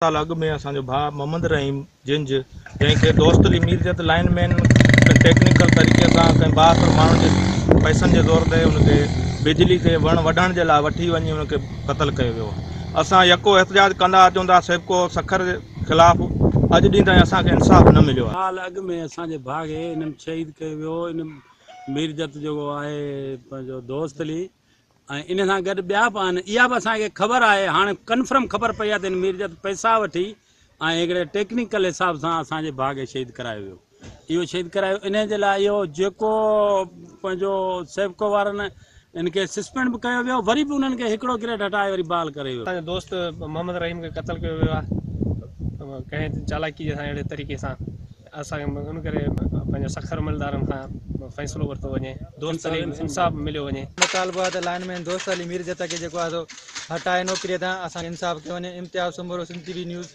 سال اڳ ۾ اسان جو ڀاء محمد رحيم جنج جنهن کي دوست علي ميرجت لائن مين ٽيڪنيڪل طريقي سان ڪنهن بااثر ماڻهن جي پئسن جي زور تي ان کي بجلي تي وڻ وڍڻ جي لاء وٺي وڃي ان کي قتل ڪيو ويو. اسان يڪو احتجاج ڪندا اچون ٿا سيپڪو سکر خلاف اڄ ڏينهن تائين اسان کي انصاف نه مليو آهي. سال اڳ ۾ اسان جي ڀاء کي انهن شهيد ڪيو ويو ان ميرجت جيڪو آهي پنهنجو دوست علي ۽ ان سان گڏ ٻيا به آهن اها به اسان کي خبر آهي هاڻي ڪنفرم خبر پئي آهي ته هن ميرجت پئسا وٺي ۽ هڪڙي ٽيڪنيڪل حساب سان اسان جي ڀاء کي شهيد ڪرايو ويو اهو شهيد ڪرايو انهي جي لاء اهو جيڪو پنهنجو سيپڪو وارن ان کي سسپينڊ به ڪيو ويو وري به انهن کي هڪڙو گريڊ هٽائي وري بحال ڪري ويو. اسان جو دوست محمد رحيم کي قتل ڪيو ويو آهي ڪنهن چالاڪي سان اهڙي طريقي سان اسان کي ان ڪري پنهنجو سکر عملدارن کان فيصلو ورتو وڃي دوست علي انصاف مليو وڃي. مطالبو آهي ته لائن مين دوست علي مير جت کي جيڪو آهي سو هٽائي نوڪري تان اسان کي انصاف ڪيو وڃي Imtiaz Soomro Sindh T V news.